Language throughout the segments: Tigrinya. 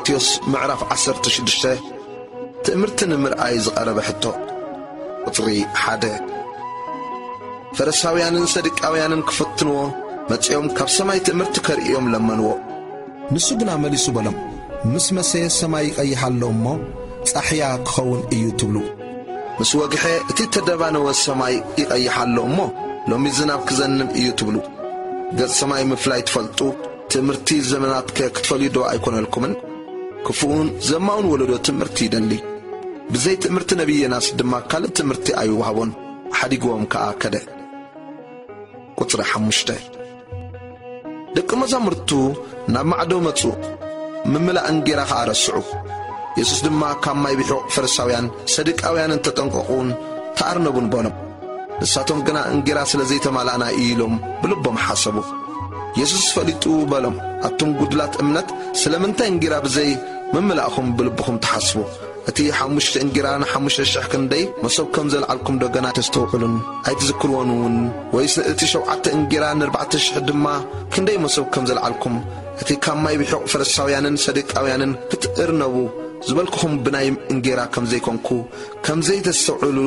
ማቴዎስ ምዕራፍ ዓሰርተ ሽዱሽተ። ትእምርቲ ንምርኣይ ዝቐረበ ሕቶ። ቁጽሪ ሓደ። ፈሪሳውያንን ሰዱቃውያንን ክፍትንዎ መጺኦም፣ ካብ ሰማይ ትእምርቲ ከርእዮም ለመንዎ። ንሱ ግና መሊሱ በሎም፣ ምስ መሰየ ሰማይ ይቐይሕ ኣሎ እሞ፣ ጻሕያ ክኸውን እዩ ትብሉ። ምስ ወግሐ፣ እቲ ተደባነወ ሰማይ ይቐይሕ ኣሎ እሞ፣ ሎሚ ዝናብ ክዘንብ እዩ ትብሉ። ገጽ ሰማይ ምፍላይ ትፈልጡ፣ ትእምርቲ ዘመናትከ ክትፈልዩ ዶ ኣይኮነልኩምን? ክፉእን ዘማውን ወለዶ ትእምርቲ ይደሊ። ብዘይ ትእምርቲ ነቢይ ዮናስ ድማ ካልእ ትእምርቲ ኣይወሃቦን። ሓዲግዎም ከኣ ከደ። ቁጽሪ ሓሙሽተ። ደቂ መዛሙርቱ ናብ ማዕዶ መጹ፣ ምምላእ እንጌራ ኸኣ ረስዑ። የሱስ ድማ ካብ ማይ ብሒቕ ፈሪሳውያን ሰዱቃውያንን ተጠንቀቑን ተኣርነቡን በሎም። ንሳቶም ግና እንጌራ ስለ ዘይተማላእና እዩ ኢሎም ብልቦም ሓሰቡ። የሱስ ፈሊጡ በሎም፣ ኣቱም ጉድላት እምነት፣ ስለምንታይ እንጌራ ብዘይ ምምላእኹም ብልብኹም ትሓስቡ? እቲ ሓሙሽተ እንጌራ ንሓሙሽተ ሽሕ ክንደይ መሶብ ከም ዘልዓልኩም ዶ ገና ኣይተስተውዕሉን ኣይትዝክርዎን እውን? ወይስ እቲ ሸውዓተ እንጌራ ንኣርባዕተ ሽሕ ድማ ክንደይ መሶብ ከም ዘልዓልኩም? እቲ ካብ ማይ ብሒቕ ፈሪሳውያንን ሰዱቃውያንን ክትእርነቡ ዝበልኩኹም ብናይ እንጌራ ከም ዘይኮንኩ ከም ዘይተስተውዕሉ፣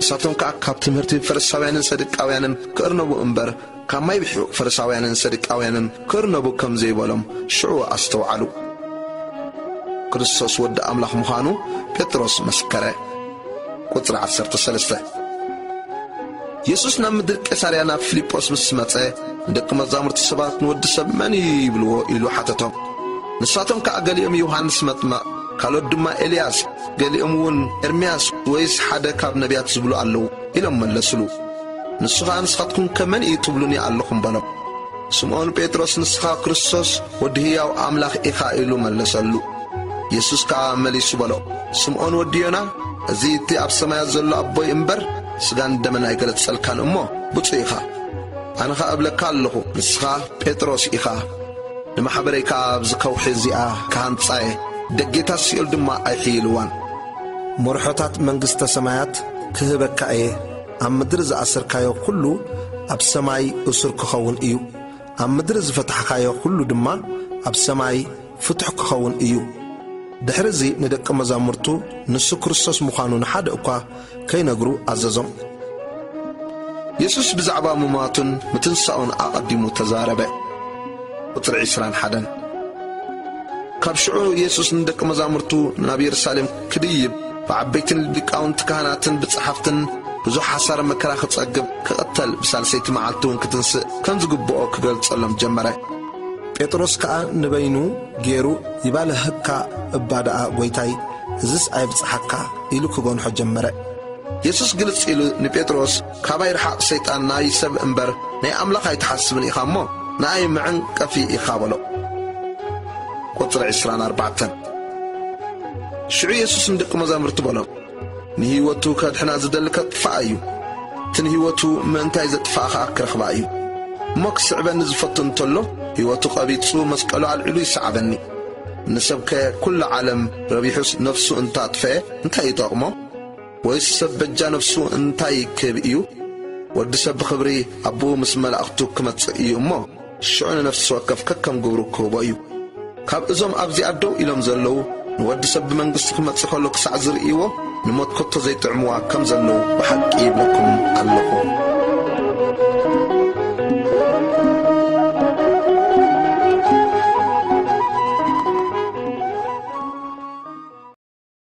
ንሳቶም ከኣ ካብ ትምህርቲ ፈሪሳውያንን ሰዱቃውያንን ክእርነቡ እምበር፣ ካብ ማይ ብሒቕ ፈሪሳውያንን ሰዱቃውያንን ክእርነቡ ከም ዘይበሎም ሽዑ ኣስተውዓሉ። ክርስቶስ ወዲ ኣምላኽ ምዃኑ ጴጥሮስ መስከረ። ቁጽሪ ዓሰርተ ሰለስተ። የሱስ ናብ ምድሪ ቄሳርያ ናብ ፊልጶስ ምስ መጸ፣ ንደቂ መዛሙርቲ ሰባት ንወዲ ሰብ መን እዩ ይብልዎ? ኢሉ ሓተቶም። ንሳቶም ከኣ ገሊኦም ዮሃንስ መጥመቕ፣ ካልኦት ድማ ኤልያስ፣ ገሊኦም እውን ኤርምያስ ወይስ ሓደ ካብ ነቢያት ዝብሉ ኣለዉ ኢሎም መለስሉ። ንሱ ኸኣ ንስኻትኩም ከ መን እዩ ትብሉኒ ኣለኹም በሎም። ስምዖን ጴጥሮስ ንስኻ ክርስቶስ ወዲ ህያው ኣምላኽ ኢኻ ኢሉ መለሰሉ። የሱስ ከኣ መሊሱ በሎ፣ ስምዖን ወዲ ዮና፣ እዚ እቲ ኣብ ሰማያት ዘሎ ኣቦይ እምበር ስጋን ደምን ኣይገለጸልካን እሞ ብፁዕ ኢኻ። ኣነ ኸኣ እብለካ ኣለኹ፣ ንስኻ ጴጥሮስ ኢኻ። ንማሕበረይ ከኣ ኣብዚ ከውሒ እዚኣ ክሃንጻ እየ፣ ደጌታት ሲኦል ድማ ኣይሕይልዋን። መርሖታት መንግስተ ሰማያት ክህበካ እየ። ኣብ ምድሪ ዝኣሰርካዮ ኩሉ ኣብ ሰማይ እሱር ክኸውን እዩ፣ ኣብ ምድሪ ዝፈታሕካዮ ኩሉ ድማ ኣብ ሰማይ ፍቱሕ ክኸውን እዩ። ድሕርዚ ንደቂ መዛሙርቱ ንሱ ክርስቶስ ምዃኑ ንሓደ እኳ ከይነግሩ ኣዘዞም። የሱስ ብዛዕባ ምማቱን ምትንሳኡን ኣቐዲሙ ተዛረበ። ቁጽሪ ዕስራን ሓደን። ካብ ሽዑ የሱስ ንደቂ መዛሙርቱ ናብ የሩሳሌም ክድይብ፣ ብዓበይትን ሊቃውንቲ ካህናትን ብጸሓፍትን ብዙሕ ሓሳረ መከራ ክጸግብ፣ ክቕተል፣ ብሳልሰይቲ መዓልቲ እውን ክትንስእ ከም ዝግብኦ ክገልጸሎም ጀመረ። ጴጥሮስ ከኣ ንበይኑ ገይሩ፣ ይባልህካ እባ ደኣ ጐይታይ፣ እዝስ ኣየብጽሓካ፣ ኢሉ ክገንሖ ጀመረ። የሱስ ግልጽ ኢሉ ንጴጥሮስ፣ ካባይ ርሓቕ ሰይጣን፣ ናይ ሰብ እምበር ናይ ኣምላኽ ኣይትሓስብን ኢኻ እሞ፣ ንኣይ መዐንቀፊ ኢኻ በሎ። ቁጽሪ ዕስራን ኣርባዕተን። ሽዑ የሱስ ንደቂ መዛሙርቲ በሎም፣ ንህይወቱ ከድሕና ዝደሊ ከጥፍኣ እዩ፣ እቲ ንህይወቱ ምእንታይ ዘጥፍኣ ኸኣ ክረኽባ እዩ። እሞ ክስዕበኒ ዝፈቱ እንተሎ፣ ህይወቱ ቐቢጹ መስቀሉ ኣልዒሉ ይስዓበኒ። ንሰብከ ኩሉ ዓለም ረቢሑስ ነፍሱ እንተ ኣጥፍአ እንታይ ይጠቕሞ? ወይስ ሰብ በጃ ነፍሱ እንታይ ክህብ እዩ? ወዲ ሰብ ብኽብሪ ኣቦኡ ምስ መላእኽቱ ክመጽእ እዩ እሞ፣ ሽዑ ንነፍሲ ወከፍ ከከም ግብሩ ክህቦ እዩ። ካብ እዞም ኣብዚኣ ደው ኢሎም ዘለዉ፣ ንወዲ ሰብ ብመንግስቱ ክመጽእ ከሎ ክሳዕ ዝርእይዎ፣ ንሞት ከቶ ዘይጥዕምዋ ከም ዘለዉ ብሓቂ ይብለኩም ኣለኹ።